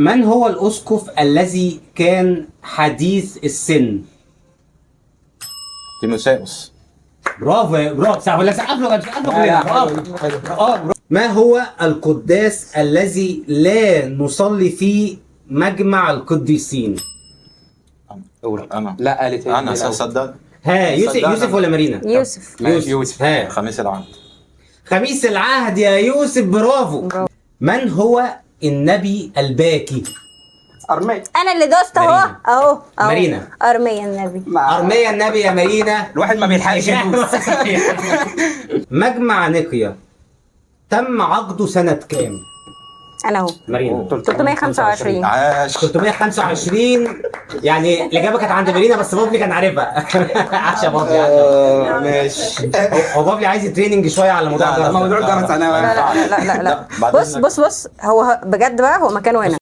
من هو الأسقف الذي كان حديث السن؟ تيموساوس. برافو يا برافو، سقف ولا سقف له، سقف له كلنا. برافو. اه برافو. ما هو القداس الذي لا نصلي فيه مجمع القديسين؟ قول. انا. لا، قالت هي انا الأول. صدق. ها يوسف. صدقنا. يوسف ولا مارينا؟ يوسف. ماشي، يوسف. ها. خميس العهد. خميس العهد يا يوسف، برافو. برافو. من هو النبي الباكي؟ ارميا. انا اللي دوست اهو. مارينا. اهو اهو. مارينا. ارميا النبي. أرميا النبي يا مارينا. الواحد ما بيلحقش يدوس. مجمع نقيا تم عقده سنة كام؟ انا اهو. مارينا. 325. عاش. 325، يعني الإجابة كانت عند مارينا بس بابلي كان عارفها. عاش يا بابلي، عاش. ماشي. هو بابلي عايز training شوية على موضوع لا، لا، الجرس ده. موضوع الجرس انا لا لا لا لا لا. بعدين بص بص بص، هو بجد بقى هو مكانه هنا.